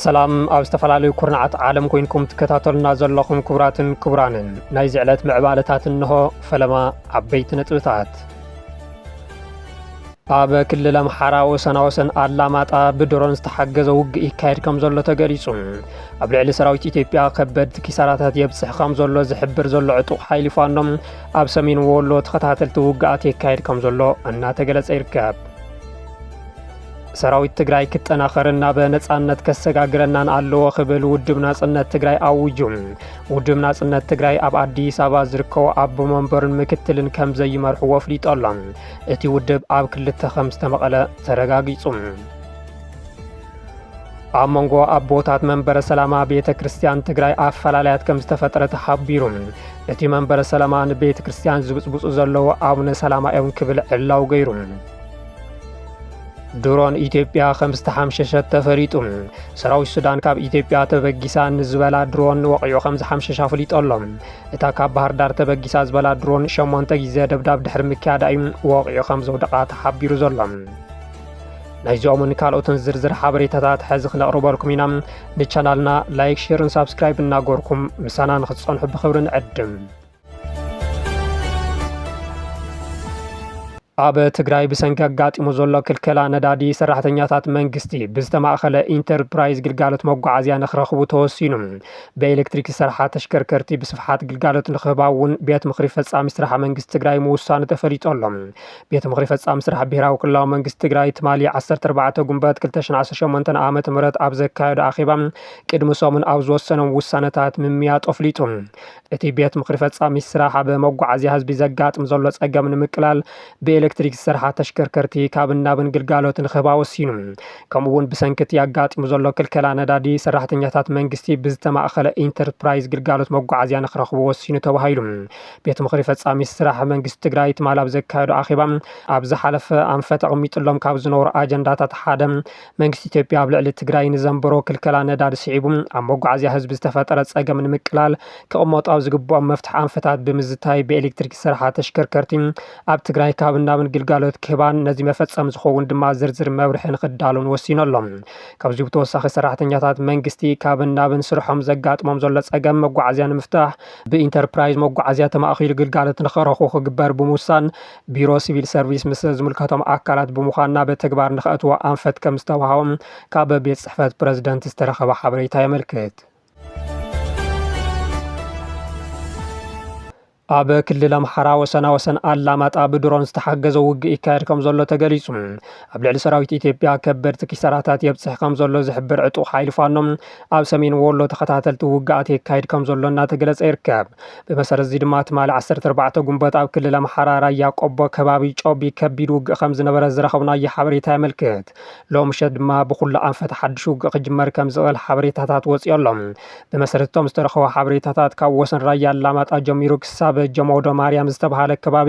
ሰላም፣ ኣብ ዝተፈላለዩ ኩርናዓት ዓለም ኮይንኩም ትከታተሉና ዘለኹም ክቡራትን ክቡራንን፣ ናይዚ ዕለት ምዕባለታት እንሆ። ፈለማ፣ ዓበይቲ ነጥብታት። ኣብ ክልል ኣምሓራ ወሰና ወሰን ኣላማጣ ብድሮን ዝተሓገዘ ውግእ ይካየድ ከም ዘሎ ተገሊጹ። ኣብ ልዕሊ ሰራዊት ኢትዮጵያ ከበድቲ ኪሳራታት የብጽሕ ከም ዘሎ ዝሕብር ዘሎ ዕጡቕ ሓይሊ ፋኖ፣ ኣብ ሰሜን ወሎ ተኸታተልቲ ውግኣት የካየድ ከም ዘሎ እናተገለጸ ይርከብ። ሰራዊት ትግራይ ክጠናኸርን ናብ ነጻነት ከሰጋግረናን ኣለዎ ክብል ውድብ ናጽነት ትግራይ ኣዊጁ። ውድብ ናጽነት ትግራይ ኣብ ኣዲስ ኣበባ ዝርከቡ ኣቦ መንበርን ምክትልን ከም ዘይመርሕዎ ኣፍሊጡ ኣሎ። እቲ ውድብ ኣብ ክልተ ከም ዝተመቐለ ተረጋጊጹ። ኣብ መንጎ ኣቦታት መንበረ ሰላማ ቤተ ክርስቲያን ትግራይ ኣፈላለያት ከም ዝተፈጠረ ተሓቢሩ። እቲ መንበረ ሰላማ ንቤተ ክርስቲያን ዝብጽብጹ ዘለዉ ኣቡነ ሰላማ እዮም ክብል ዕላው ገይሩ። ድሮን ኢትዮጵያ ከም ዝተሓምሸሸት ተፈሊጡ። ሰራዊት ሱዳን ካብ ኢትዮጵያ ተበጊሳ ንዝበላ ድሮን ወቒዑ ከም ዝሓምሸሻ ኣፍሊጡ ኣሎ። እታ ካብ ባህር ዳር ተበጊሳ ዝበላ ድሮን ሸሞንተ ግዜ ደብዳብ ድሕሪ ምክያዳ እዩ ወቒዑ ከም ዘውደቓ ተሓቢሩ ዘሎ። ናይዚኦምን ካልኦትን ዝርዝር ሓበሬታታት ሕዚ ክነቕርበልኩም ኢና። ንቻናልና ላይክ፣ ሼርን ሳብስክራይብ እናገርኩም ምሳና ንክትጸንሑ ብኽብሪ ንዕድም። ኣብ ትግራይ ብሰንኪ ኣጋጢሙ ዘሎ ክልከላ ነዳዲ ሰራሕተኛታት መንግስቲ ብዝተማእኸለ ኢንተርፕራይዝ ግልጋሎት መጓዓዝያ ንክረኽቡ ተወሲኑ። ብኤሌክትሪክ ዝሰርሓ ተሽከርከርቲ ብስፍሓት ግልጋሎት ንክህባ እውን ቤት ምኽሪ ፈጻሚ ስራሕ መንግስቲ ትግራይ ምውሳኑ ተፈሊጡ ኣሎ። ቤት ምኽሪ ፈጻሚ ስራሕ ብሄራዊ ክልላዊ መንግስቲ ትግራይ ትማሊ ዓሰርተ ኣርባዕተ ጉንበት ክልተ ሽሕን ዓሰርተ ሸሞንተን ዓመተ ምህረት ኣብ ዘካየዶ ኣኼባ ቅድሚ ሰሙን ኣብ ዝወሰኖም ውሳነታት ምምያጡ ኣፍሊጡ። እቲ ቤት ምኽሪ ፈጻሚ ስራሕ ኣብ መጓዓዝያ ህዝቢ ዘጋጥም ዘሎ ጸገም ንምቅላል ብኤሌክትሪክ ዝሰርሓ ተሽከርከርቲ ካብን ናብን ግልጋሎት ንክህባ ወሲኑ። ከምኡ እውን ብሰንኪ እቲ ኣጋጢሙ ዘሎ ክልከላ ነዳዲ ሰራሕተኛታት መንግስቲ ብዝተማእኸለ ኢንተርፕራይዝ ግልጋሎት መጓዓዝያ ንክረኽቡ ወሲኑ ተባሂሉ። ቤት ምኽሪ ፈጻሚ ስራሕ መንግስቲ ትግራይ ትማል ኣብ ዘካየዶ ኣኼባ ኣብ ዝሓለፈ ኣንፈት ኣቐሚጥሎም ካብ ዝነበሩ ኣጀንዳታት ሓደ መንግስቲ ኢትዮጵያ ኣብ ልዕሊ ትግራይ ንዘንበሮ ክልከላ ነዳዲ ስዒቡ ኣብ መጓዓዝያ ህዝቢ ዝተፈጠረ ጸገም ንምቅላል ክቕመጡ ኣብ ዝግብኦም መፍትሒ ኣንፈታት ብምዝታይ ብኤሌክትሪክ ዝሰርሓ ተሽከርከርቲ ኣብ ትግራይ ካብን ናብን ግልጋሎት ክህባን ነዚ መፈጸሚ ዝኸውን ድማ ዝርዝር መብርሒ ንክዳሉን ወሲኑ ኣሎ። ካብዚ ብተወሳኺ ሰራሕተኛታት መንግስቲ ካብን ናብን ስርሖም ዘጋጥሞም ዘሎ ጸገም መጓዓዝያ ንምፍታሕ ብኢንተርፕራይዝ መጓዓዝያ ተማእኺሉ ግልጋሎት ንኸረኽቡ ክግበር ብምውሳን ቢሮ ሲቪል ሰርቪስ ምስ ዝምልከቶም ኣካላት ብምዃን ናብ ተግባር ንኸእትዎ ኣንፈት ከም ዝተዋሃቦም ካብ ቤት ጽሕፈት ፕረዚደንት ዝተረኸበ ሓበሬታ የመልክት። ኣብ ክልል ኣምሓራ ወሰና ወሰን ኣላማጣ ብድሮን ዝተሓገዘ ውግእ ይካየድ ከም ዘሎ ተገሊጹ። ኣብ ልዕሊ ሰራዊት ኢትዮጵያ ከበድቲ ኪሳራታት የብጽሕ ከም ዘሎ ዝሕብር ዕጡቕ ሓይሊ ፋኖ፣ ኣብ ሰሜን ወሎ ተኸታተልቲ ውግኣት የካይድ ከም ዘሎ እናተገለጸ ይርከብ። ብመሰረት እዚ ድማ ትማሊ ዓሰርተ ኣርባዕተ ጉንበት ኣብ ክልል ኣምሓራ ራያ ቆቦ ከባቢ ጮቢ ከቢድ ውግእ ከም ዝነበረ ዝረኸብናዮ ሓበሬታ የመልክት። ሎም ምሸት ድማ ብኹሉ ኣንፈት ሓድሽ ውግእ ክጅመር ከም ዝኽእል ሓበሬታታት ወፂኡ ኣሎ። ብመሰረት እቶም ዝተረኸቡ ሓበሬታታት ካብ ወሰን ራያ ኣላማጣ ጀሚሩ ክሳብ ጀመውዶ ማርያም ዝተባሃለ ከባቢ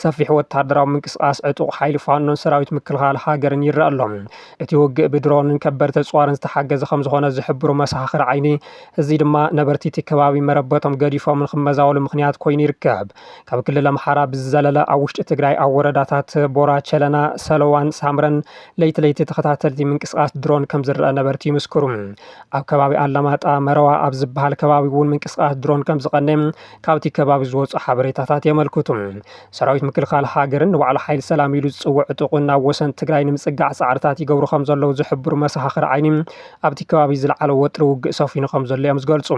ሰፊሕ ወታደራዊ ምንቅስቃስ ዕጡቕ ሓይሊ ፋኖን ሰራዊት ምክልኻል ሃገርን ይረአ ኣሎ። እቲ ውግእ ብድሮንን ከበድቲ ኣፅዋርን ዝተሓገዘ ከም ዝኾነ ዝሕብሩ መሰኻኽር ዓይኒ፣ እዚ ድማ ነበርቲ እቲ ከባቢ መረበቶም ገዲፎም ንክመዛወሉ ምኽንያት ኮይኑ ይርከብ። ካብ ክልል ኣምሓራ ብዝዘለለ ኣብ ውሽጢ ትግራይ ኣብ ወረዳታት ቦራ፣ ቸለና፣ ሰለዋን ሳምረን ለይቲ ለይቲ ተኸታተልቲ ምንቅስቃስ ድሮን ከም ዝረአ ነበርቲ ይምስክሩ። ኣብ ከባቢ ኣላማጣ መረዋ ኣብ ዝበሃል ከባቢ እውን ምንቅስቃስ ድሮን ከም ዝቐነ ካብቲ ከባቢ ዝወፁ ሓበሬታታት የመልክቱ። ሰራዊት ምክልኻል ሃገርን ንባዕሉ ሓይሊ ሰላም ኢሉ ዝፅውዕ ዕጡቕን ናብ ወሰን ትግራይ ንምፅጋዕ ፃዕርታት ይገብሩ ከም ዘለዉ ዝሕብሩ መሰኻኽር ዓይኒ፣ ኣብቲ ከባቢ ዝለዓለ ወጥሪ ውግእ ሰፊኑ ከም ዘሎ እዮም ዝገልፁ።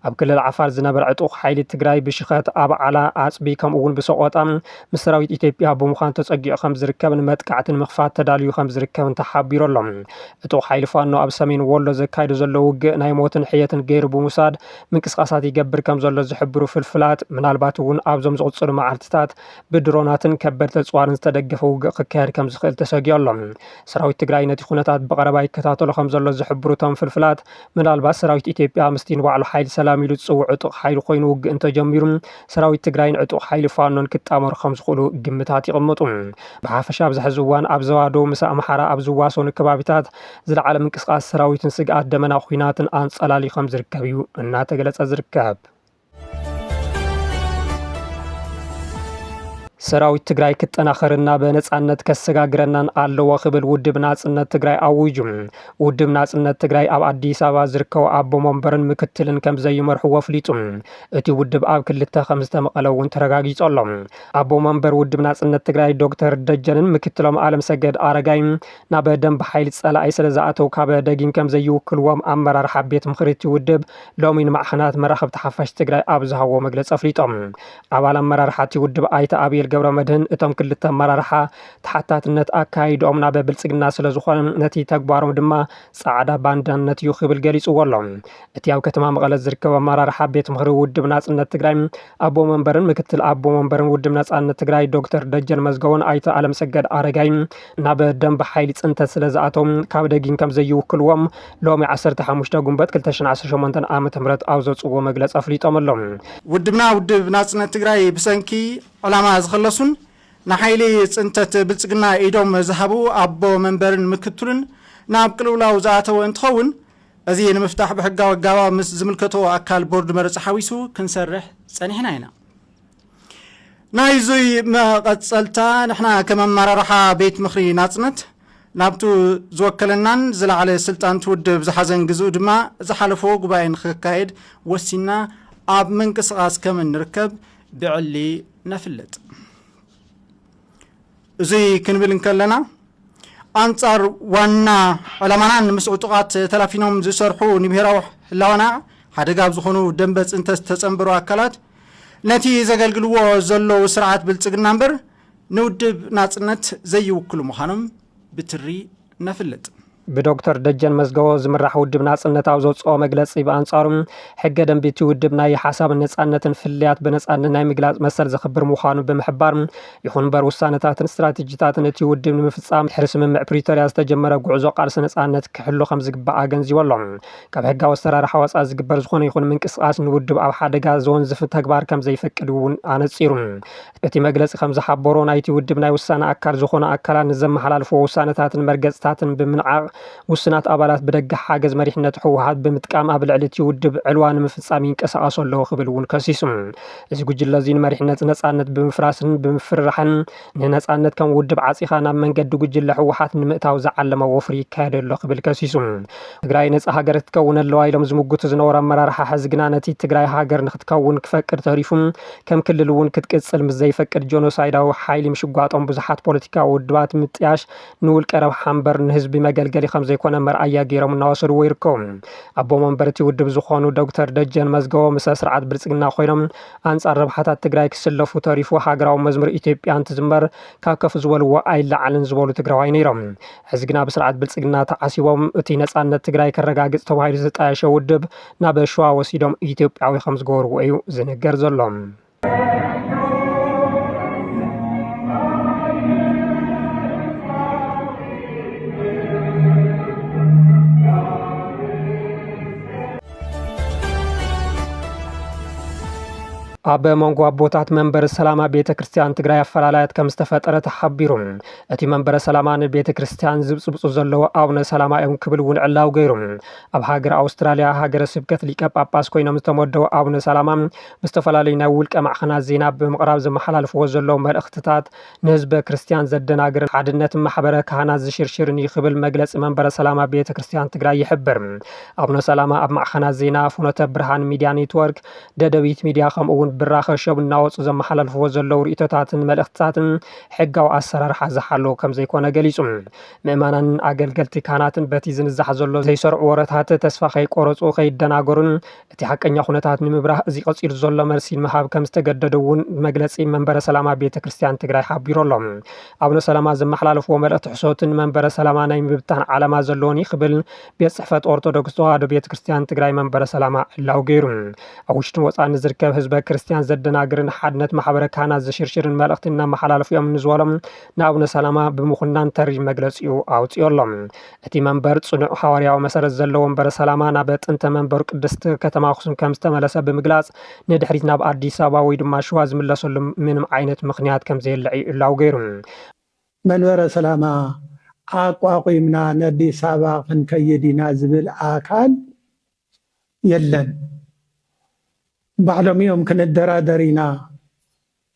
ኣብ ክልል ዓፋር ዝነበረ ዕጡቕ ሓይሊ ትግራይ ብሽኸት፣ ኣብ ዓላ፣ ኣፅቢ ከምኡ እውን ብሰቆጣ ምስ ሰራዊት ኢትዮጵያ ብምዃን ተፀጊዑ ከም ዝርከብን መጥቃዕቲ ንምኽፋት ተዳልዩ ከም ዝርከብን ተሓቢሩ ኣሎ። ዕጡቕ ሓይሊ ፋኖ ኣብ ሰሜን ወሎ ዘካይዶ ዘሎ ውግእ ናይ ሞትን ሕየትን ገይሩ ብምውሳድ ምንቅስቃሳት ይገብር ከም ዘሎ ዝሕብሩ ፍልፍላት፣ ምናልባት እውን ኣብዞም ዝቕፅሉ መዓልትታት ብድሮናትን ከበድቲ ኣፅዋርን ዝተደገፈ ውግእ ክካየድ ከም ዝኽእል ተሰጊኡ ኣሎ። ሰራዊት ትግራይ ነቲ ኩነታት ብቐረባ ይከታተሎ ከም ዘሎ ዝሕብሩ እቶም ፍልፍላት፣ ምናልባት ሰራዊት ኢትዮጵያ ምስቲ ንባዕሉ ሓይሊ ሰላም ኢሉ ዝፅውዕ ዕጡቕ ሓይሊ ኮይኑ ውግእ እንተጀሚሩ፣ ሰራዊት ትግራይን ዕጡቕ ሓይሊ ፋኖን ክጣመሩ ከም ዝኽእሉ ግምታት ይቕምጡ። ብሓፈሻ ኣብዚ ሕዚ እዋን ኣብ ዘዋዶ ምስ ኣምሓራ ኣብ ዝዋሰኑ ከባቢታት ዝለዓለ ምንቅስቃስ ሰራዊትን ስግኣት ደመና ኲናትን ኣንጸላልዩ ከም ዝርከብ እዩ እናተገለጸ ዝርከብ። ሰራዊት ትግራይ ክጠናኸርን ናብ ነጻነት ከሰጋግረናን ኣለዎ ክብል ውድብ ናጽነት ትግራይ ኣዊጁ። ውድብ ናጽነት ትግራይ ኣብ ኣዲስ ኣበባ ዝርከቡ ኣቦ መንበርን ምክትልን ከም ዘይመርሕዎ ኣፍሊጡ። እቲ ውድብ ኣብ ክልተ ከም ዝተመቐለ እውን ተረጋጊጹ ኣሎ። ኣቦ መንበር ውድብ ናጽነት ትግራይ ዶክተር ደጀንን ምክትሎም ኣለም ሰገድ ኣረጋይ ናብ ደንብ ሓይሊ ጸላኢ ስለ ዝኣተው ካብ ደጊም ከም ዘይውክልዎም ኣመራርሓ ቤት ምኽሪ እቲ ውድብ ሎሚ ንማዕኸናት መራኸብቲ ሓፋሽ ትግራይ ኣብ ዝሃብዎ መግለጺ ኣፍሊጦም። ኣባል ኣመራርሓ እቲ ውድብ ኣይተ ኣብየል ገብረ መድህን እቶም ክልተ ኣመራርሓ ተሓታትነት ኣካይድኦም ናብ ብልጽግና ስለ ዝኾነ ነቲ ተግባሮም ድማ ጻዕዳ ባንዳነት እዩ ክብል ገሊጽዎ ኣሎ። እቲ ኣብ ከተማ መቐለ ዝርከብ ኣመራርሓ ቤት ምኽሪ ውድብ ናጽነት ትግራይ ኣቦ መንበርን ምክትል ኣቦ መንበርን ውድብ ናጽነት ትግራይ ዶክተር ደጀን መዝገቦን ኣይተ ኣለም ሰገድ ኣረጋይ ናብ ደንብ ሓይሊ ጽንተት ስለ ዝኣቶም ካብ ደጊም ከም ዘይውክልዎም ሎሚ ዓሰርተ ሓሙሽተ ጉንበት ክልተ ሽሕን ዓሰርተ ሸሞንተን ዓመተ ምህረት ኣብ ዘውፅዎ መግለፂ ኣፍሊጦም ኣለዉ። ውድብና ውድብ ናጽነት ትግራይ ብሰንኪ ዕላማ ዝኸለሱን ንሓይሊ ጽንተት ብልጽግና ኢዶም ዝሃቡ ኣቦ መንበርን ምክትሉን ናብ ቅልውላው ዝኣተወ እንትኸውን፣ እዚ ንምፍታሕ ብሕጋዊ ኣገባብ ምስ ዝምልከቶ ኣካል ቦርድ መረጻ ሓዊሱ ክንሰርሕ ጸኒሕና ኢና። ናይዙይ መቐጸልታ ንሕና ከም ኣመራርሓ ቤት ምኽሪ ናጽነት ናብቱ ዝወከለናን ዝለዓለ ስልጣን እቲ ውድብ ዝሓዘን ግዝኡ ድማ ዝሓለፎ ጉባኤ ንክካየድ ወሲና ኣብ ምንቅስቓስ ከም እንርከብ ብዕሊ ነፍልጥ። እዙይ ክንብል እንከለና ኣንጻር ዋና ዕላማናን ምስ ዕጡቓት ተላፊኖም ዝሰርሑ ንብሔራዊ ህላወና ሓደጋ ኣብ ዝኾኑ ደንበ ጽንተት ዝተጸንበሩ ኣካላት ነቲ ዘገልግልዎ ዘለዉ ስርዓት ብልጽግና እምበር ንውድብ ናጽነት ዘይውክሉ ምዃኖም ብትሪ ነፍልጥ። ብዶክተር ደጀን መዝገቦ ዝምራሕ ውድብ ናጽነት ኣብ ዘውፅኦ መግለፂ ብኣንጻሩ ሕገ ደንቢ እቲ ውድብ ናይ ሓሳብን ነጻነትን ፍልልያት ብነጻነት ናይ ምግላጽ መሰል ዘኽብር ምዃኑ ብምሕባር ይኹን እምበር ውሳነታትን ስትራቴጂታትን እቲ ውድብ ንምፍጻም ድሕሪ ስምምዕ ፕሪቶርያ ዝተጀመረ ጉዕዞ ቃልሲ ነጻነት ክሕሎ ከም ዝግባእ ኣገንዚቡ ኣሎ። ካብ ሕጋዊ ኣሰራርሓ ወጻኢ ዝግበር ዝኾነ ይኹን ምንቅስቓስ ንውድብ ኣብ ሓደጋ ዘወንዝፍ ተግባር ከም ዘይፈቅድ እውን ኣነጺሩ። እቲ መግለጺ ከም ዝሓበሮ ናይቲ ውድብ ናይ ውሳነ ኣካል ዝኾኑ ኣካላት ንዘመሓላልፍዎ ውሳነታትን መርገጽታትን ብምንዓቕ ውሱናት ኣባላት ብደገ ሓገዝ መሪሕነት ህወሓት ብምጥቃም ኣብ ልዕሊ እቲ ውድብ ዕልዋ ንምፍጻም ይንቀሳቐሱ ኣለዉ ክብል እውን ከሲሱ። እዚ ጉጅለ እዚ ንመሪሕነት ነጻነት ብምፍራስን ብምፍርራሕን ንነጻነት ከም ውድብ ዓጺኻ ናብ መንገዲ ጉጅለ ህወሓት ንምእታው ዝዓለመ ወፍሪ ይካየድ ኣሎ ክብል ከሲሱ። ትግራይ ነጻ ሃገር ክትከውን ኣለዋ ኢሎም ዝምጉቱ ዝነበሩ ኣመራርሓ ሕዚ ግና ነቲ ትግራይ ሃገር ንክትከውን ክፈቅድ ተሪፉ ከም ክልል እውን ክትቅጽል ምስ ዘይፈቅድ ጆኖሳይዳዊ ሓይሊ ምሽጓጦም ብዙሓት ፖለቲካዊ ውድባት ምጥያሽ ንውልቀ ረብሓ እምበር ንህዝቢ መገልገሊ ከም ዘይኮነ መርኣያ ገይሮም እናወሰድዎ ይርከቡ። ኣቦ መንበር እቲ ውድብ ዝኾኑ ዶክተር ደጀን መዝገቦ ምስ ስርዓት ብልጽግና ኮይኖም ኣንጻር ረብሓታት ትግራይ ክስለፉ ተሪፉ ሃገራዊ መዝሙር ኢትዮጵያ እንትዝመር ካብ ከፍ ዝበልዎ ኣይለዓልን ዝበሉ ትግራዋይ ነይሮም። ሕዚ ግና ብስርዓት ብልጽግና ተዓሲቦም እቲ ነጻነት ትግራይ ከረጋግጽ ተባሂሉ ዝተጣየሸ ውድብ ናብ ሸዋ ወሲዶም ኢትዮጵያዊ ከም ዝገበርዎ እዩ ዝንገር ዘሎ። ኣብ መንጎ ኣቦታት መንበረ ሰላማ ቤተ ክርስቲያን ትግራይ ኣፈላላያት ከም ዝተፈጠረ ተሓቢሩ። እቲ መንበረ ሰላማ ንቤተ ክርስቲያን ዝብጽብጹ ዘለዉ ኣቡነ ሰላማ እዮም ክብል እውን ዕላው ገይሩ። ኣብ ሃገረ ኣውስትራልያ ሃገረ ስብከት ሊቀ ጳጳስ ኮይኖም ዝተመደቡ ኣቡነ ሰላማ ብዝተፈላለዩ ናይ ውልቀ ማዕኸናት ዜና ብምቕራብ ዘመሓላልፍዎ ዘለዉ መልእኽትታት ንህዝበ ክርስቲያን ዘደናግርን ሓድነት ማሕበረ ካህናት ዝሽርሽርን እዩ ክብል መግለጺ መንበረ ሰላማ ቤተ ክርስቲያን ትግራይ ይሕብር። ኣቡነ ሰላማ ኣብ ማዕኸናት ዜና ፍኖተ ብርሃን ሚድያ ኔትወርክ፣ ደደቢት ሚድያ ከምኡ እውን ብራኸ ሸብ እናወፁ ዘመሓላልፍዎ ዘለዉ ርእቶታትን መልእኽትታትን ሕጋዊ ኣሰራርሓ ዝሓለወ ከም ዘይኮነ ገሊጹ። ምእመናንን ኣገልገልቲ ካህናትን በቲ ዝንዛሕ ዘሎ ዘይሰርዑ ወረታት ተስፋ ከይቆረፁ ከይደናገሩን እቲ ሓቀኛ ኩነታት ንምብራህ እዚ ቀፂሉ ዘሎ መልሲ ንምሃብ ከም ዝተገደዱ እውን መግለፂ መንበረ ሰላማ ቤተ ክርስቲያን ትግራይ ሓቢሩ ኣሎ። ኣቡነ ሰላማ ዘመሓላለፍዎ መልእኽቲ ሕሶትን መንበረ ሰላማ ናይ ምብታን ዓላማ ዘለዎን እዩ ክብል ቤት ጽሕፈት ኦርቶዶክስ ተዋህዶ ቤተ ክርስቲያን ትግራይ መንበረ ሰላማ ዕላው ገይሩ። ኣብ ውሽጥን ወፃእን ንዝርከብ ህዝበ ክርስቲያን ዘደናግርን ሓድነት ማሕበረ ካህናት ዝሽርሽርን መልእኽቲ እናመሓላለፉ እዮም ንዝበሎም ንኣቡነ ሰላማ ብምኹናን ተሪር መግለጺኡ ኣውፂኡ ኣሎ። እቲ መንበር ጽኑዕ ሃዋርያዊ መሰረት ዘለዎ መንበረ ሰላማ ናብ ጥንተ መንበሩ ቅድስቲ ከተማ ኣኽሱም ከም ዝተመለሰ ብምግላጽ ንድሕሪት ናብ ኣዲስ ኣበባ ወይ ድማ ሽዋ ዝምለሰሉ ምንም ዓይነት ምኽንያት ከም ዘየለ እዩ ዕላው ገይሩ። መንበረ ሰላማ ኣቋቒምና ንኣዲስ ኣበባ ክንከይድ ኢና ዝብል ኣካል የለን። ባዕሎም እዮም ክንደራደር ኢና፣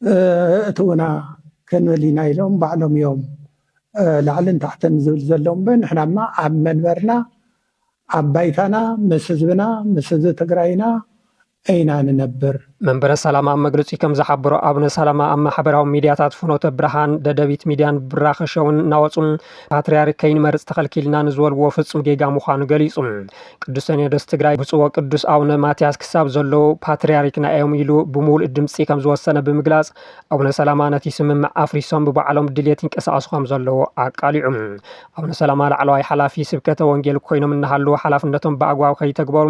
እ፣ እትውና ክንብል ኢና ኢሎም ባዕሎም እዮም ላዕልን ታሕትን ዝብል ዘለዎም። ንሕናማ ኣብ መንበርና ኣብ ባይታና ምስ ህዝብና ምስ ህዝቢ ትግራይና ኢና ንነብር። መንበረ ሰላማ ኣብ መግለጺ ከም ዝሓበሮ ኣቡነ ሰላማ ኣብ ማሕበራዊ ሚድያታት ፍኖተ ብርሃን፣ ደደቢት ሚድያን ብራኸ ሸውን እናወጹ ፓትርያርክ ከይንመርጽ ተኸልኪልና ንዝበልዎ ፍጹም ጌጋ ምዃኑ ገሊጹ። ቅዱስ ሲኖዶስ ትግራይ ብፁዕ ወቅዱስ ኣቡነ ማትያስ ክሳብ ዘለዉ ፓትርያርክና እዮም ኢሉ ብምሉእ ድምጺ ከም ዝወሰነ ብምግላጽ ኣቡነ ሰላማ ነቲ ስምምዕ ኣፍሪሶም ብባዕሎም ድልየት ይንቀሳቐሱ ከም ዘለዉ ኣቃሊዑ። ኣቡነ ሰላማ ላዕለዋይ ሓላፊ ስብከተ ወንጌል ኮይኖም እናሃለዉ ሓላፍነቶም ብኣግባብ ከይተግበሩ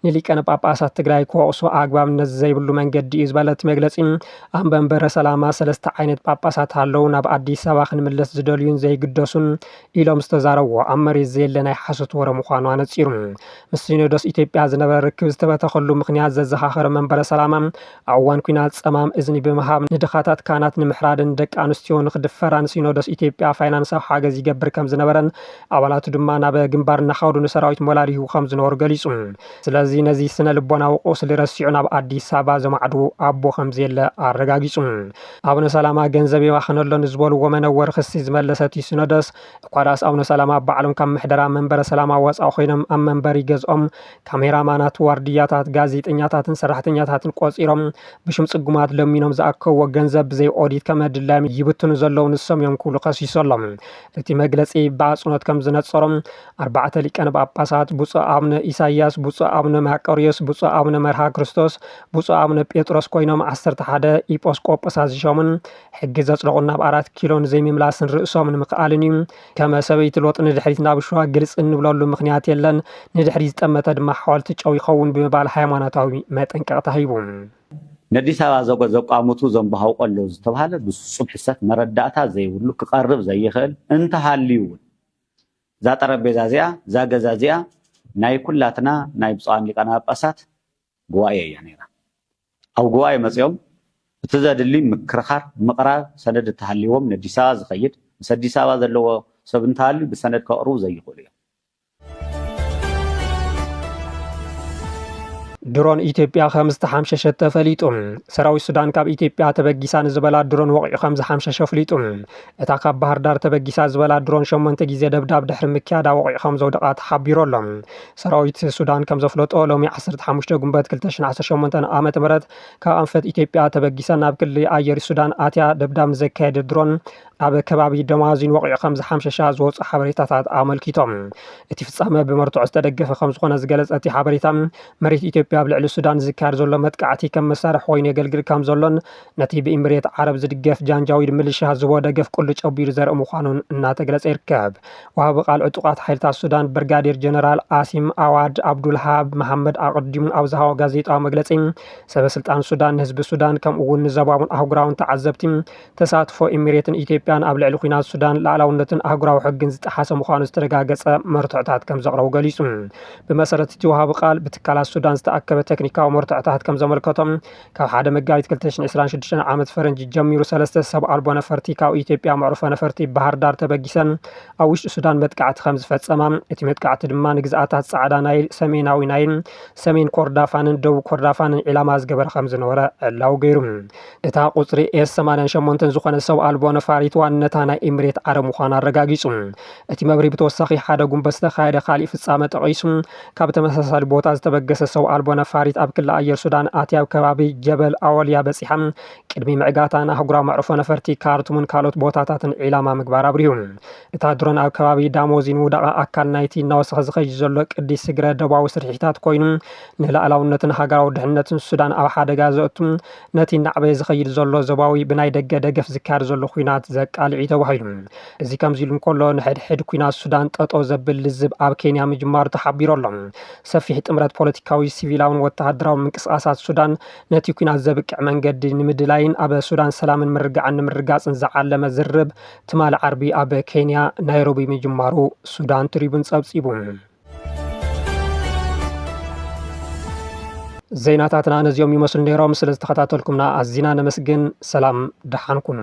ንሊቀነ ጳጳሳት ትግራይ ክወቕሱ ኣግባብነት ዘይብሉ መንገዲ እዩ ዝበለ እቲ መግለፂ፣ ኣብ መንበረ ሰላማ ሰለስተ ዓይነት ጳጳሳት ኣለዉ፣ ናብ ኣዲስ ኣበባ ክንምለስ ዝደልዩን ዘይግደሱን ኢሎም ዝተዛረብዎ ኣብ መሬት ዘየለ ናይ ሓሶት ወረ ምዃኑ ኣነፂሩ። ምስ ሲኖዶስ ኢትዮጵያ ዝነበረ ርክብ ዝተበተኸሉ ምኽንያት ዘዘኻኸረ መንበረ ሰላማ፣ ኣብ እዋን ኲናት ጸማም እዝኒ ብምሃብ ንድኻታት ካህናት ንምሕራድን ደቂ ኣንስትዮ ንኽድፈራን ሲኖዶስ ኢትዮጵያ ፋይናንሳዊ ሓገዝ ይገብር ከም ዝነበረን ኣባላቱ ድማ ናብ ግንባር እናኸዱ ንሰራዊት ሞራል ይህቡ ከም ዝነበሩ ገሊጹ። ስለዚ ነዚ ስነ ልቦናዊ ቁስሊ ረሲዑ ናብ ኣዲስ ኣበባ ዘማዕዱ ኣቦ ከም ዘየለ ኣረጋጊጹ። ኣቡነ ሰላማ ገንዘብ የባኽን ኣሎ ንዝበልዎ መነወሪ ክሲ ዝመለሰ እቲ ሲኖዶስ፣ እኳ ደኣስ ኣቡነ ሰላማ ባዕሎም ካብ ምሕደራ መንበረ ሰላማ ወጻኢ ኮይኖም ኣብ መንበሪ ገዝኦም ካሜራማናት፣ ዋርድያታት፣ ጋዜጠኛታትን ሰራሕተኛታትን ቆጺሮም ብሽም ጽጉማት ለሚኖም ዝኣከብዎ ገንዘብ ብዘይ ኦዲት ከም ኣድላዮም ይብትኑ ዘለዉ ንሶም እዮም ክብሉ ከሲሱ ኣሎ። እቲ መግለጺ ብኣጽንኦት ከም ዝነጸሮም፣ ኣርባዕተ ሊቃነ ጳጳሳት፣ ብፁዕ ኣቡነ ኢሳይያስ፣ ብፁዕ ኣቡነ ማቀርዮስ፣ ብፁዕ ኣቡነ መርሃ ክርስቶስ፣ ብፁዕ ኣቡነ ጴጥሮስ ኮይኖም ዓሰርተ ሓደ ኢጶስቆጶሳት ዝሾሙን ሕጊ ዘጽደቑን ናብ ኣራት ኪሎ ንዘይምምላስን ርእሶም ንምኽኣልን እዩ። ከመ ሰበይቲ ሎጥ ንድሕሪት ናብ ሸዋ ግልጽ እንብለሉ ምኽንያት የለን፣ ንድሕሪት ዝጠመተ ድማ ሓወልቲ ጨው ይኸውን ብምባል ሃይማኖታዊ መጠንቀቕታ ሂቡ። ነዲስ ኣበባ ዘጎ ዘቋምቱ ዘንባሃውቆ ኣለዉ ዝተባሃለ ብፍጹም ሕሰት መረዳእታ ዘይብሉ ክቐርብ ዘይኽእል እንተሃልዩ እውን እዛ ጠረጴዛ እዚኣ እዛ ገዛ እዚኣ ናይ ኩላትና ናይ ብፁዓን ሊቃነ ጳጳሳት ጉባኤ እያ ነይራ። ኣብ ጉባኤ መፂኦም እቲ ዘድሊ ምክርኻር ምቕራብ ሰነድ እንተሃልዎም ነዲስ ኣበባ ዝኸይድ ምስ ኣዲስ ኣበባ ዘለዎ ሰብ እንተሃልዩ ብሰነድ ከቕርቡ ዘይኽእሉ እዮም። ድሮን ኢትዮጵያ ከም ዝተሓምሸሸት ተፈሊጡ። ሰራዊት ሱዳን ካብ ኢትዮጵያ ተበጊሳ ንዝበላ ድሮን ወቒዑ ከም ዝሓምሸሸ ኣፍሊጡ። እታ ካብ ባህር ዳር ተበጊሳ ዝበላ ድሮን ሸሞንተ ግዜ ደብዳብ ድሕሪ ምክያዳ ወቒዑ ከም ዘውደቓ ተሓቢሩ ኣሎ። ሰራዊት ሱዳን ከም ዘፍለጦ ሎሚ ዓሰርተ ሓሙሽተ ጉንበት ክልተ ሽሕን ዓሰርተ ሸሞንተን ዓመተ ምህረት ካብ ኣንፈት ኢትዮጵያ ተበጊሳ ናብ ክሊ ኣየር ሱዳን ኣትያ ደብዳብ ንዘካየደ ድሮን ኣብ ከባቢ ደማዚን ወቒዑ ከም ዝሓምሸሻ ዝወፁ ሓበሬታታት ኣመልኪቶም። እቲ ፍጻመ ብመርትዖ ዝተደገፈ ከም ዝኾነ ዝገለጸ እቲ ሓበሬታ፣ መሬት ኢትዮጵያ ኣብ ልዕሊ ሱዳን ዝካየድ ዘሎ መጥቃዕቲ ከም መሳርሒ ኮይኑ የገልግል ከም ዘሎን ነቲ ብኢምሬት ዓረብ ዝድገፍ ጃንጃዊድ ምልሻ ዝቦ ደገፍ ቁልጭ ኣቢሉ ዘርኢ ምዃኑን እናተገለጸ ይርከብ። ወሃቢ ቃል ዕጡቓት ሓይልታት ሱዳን ብርጋዴር ጀነራል ኣሲም ኣዋድ ኣብዱልሃብ መሓመድ ኣቐዲሙ ኣብ ዝሃቦ ጋዜጣዊ መግለጺ፣ ሰበ ስልጣን ሱዳን ንህዝቢ ሱዳን ከምኡ እውን ንዞባውን ኣህጉራውን ተዓዘብቲ ተሳትፎ ኢሚሬትን ኢትዮጵያን ኣብ ልዕሊ ኲናት ሱዳን ሉዓላውነትን ኣህጉራዊ ሕግን ዝጠሓሰ ምዃኑ ዝተረጋገጸ መርትዖታት ከም ዘቕረቡ ገሊጹ። ብመሰረት እቲ ወሃቢ ቃል፣ ብትካላት ሱዳን ዝተኣከበ ቴክኒካዊ መርትዖታት ከም ዘመልከቶም፣ ካብ ሓደ መጋቢት ክልተ ሽሕን ዕስራን ሽዱሽተን ዓመት ፈረንጂ ጀሚሩ ሰለስተ ሰብ ኣልቦ ነፈርቲ ካብ ኢትዮጵያ መዕርፎ ነፈርቲ ባህር ዳር ተበጊሰን ኣብ ውሽጢ ሱዳን መጥቃዕቲ ከም ዝፈጸማ፣ እቲ መጥቃዕቲ ድማ ንግዝኣታት ጻዕዳ ናይል፣ ሰሜናዊ ናይል፣ ሰሜን ኮርዳፋንን ደቡብ ኮርዳፋንን ዒላማ ዝገበረ ከም ዝነበረ ዕላዊ ገይሩ። እታ ቁጽሪ ኤስ ሰማንያን ሸሞንተን ዝኾነ ሰብ ኣልቦ ነፋሪት ዋንነታ ናይ ኤምሬት ዓረብ ምዃኑ ኣረጋጊጹ። እቲ መብርሂ ብተወሳኺ ሓደ ጉንበት ዝተኻየደ ካሊእ ፍጻመ ጠቒሱ፣ ካብ ተመሳሳሊ ቦታ ዝተበገሰ ሰብ ኣልቦ ነፋሪት ኣብ ክሊ ኣየር ሱዳን ኣትያ ኣብ ከባቢ ጀበል ኣወልያ በጺሓ ቅድሚ ምዕጋታ ንኣህጉራዊ መዕርፎ ነፈርቲ ካርቱምን ካልኦት ቦታታትን ዒላማ ምግባር ኣብሪሁ። እታ ድሮን ኣብ ከባቢ ዳሞዚን ውዳቐ ኣካል ናይቲ እናወሰኸ ዝኸይድ ዘሎ ቅዲ ስግረ ዶባዊ ስርሒታት ኮይኑ፣ ንላዕላውነትን ሃገራዊ ድሕነትን ሱዳን ኣብ ሓደጋ ዘእቱ፣ ነቲ እናዕበየ ዝኸይድ ዘሎ ዞባዊ ብናይ ደገ ደገፍ ዝካየድ ዘሎ ኲናት ዘቃልዕ እዩ ተባሂሉ። እዚ ከምዚ ኢሉ እንከሎ፣ ንሕድሕድ ኲናት ሱዳን ጠጠው ዘብል ልዝብ ኣብ ኬንያ ምጅማሩ ተሓቢሩ ኣሎ። ሰፊሕ ጥምረት ፖለቲካዊ፣ ሲቪላውን ወተሃደራውን ምንቅስቓሳት ሱዳን ነቲ ኲናት ዘብቅዕ መንገዲ ንምድላይን ኣብ ሱዳን ሰላምን ምርግጋዕን ንምርግጋጽን ዝዓለመ ዝርርብ ትማሊ ዓርቢ ኣብ ኬንያ ናይሮቢ ምጅማሩ ሱዳን ትሪቡን ጸብጺቡ። ዜናታትና ነዚኦም ይመስሉ ነይሮም። ስለ ዝተኸታተልኩምና ኣዚና ነመስግን። ሰላም፣ ደሓን ኩኑ።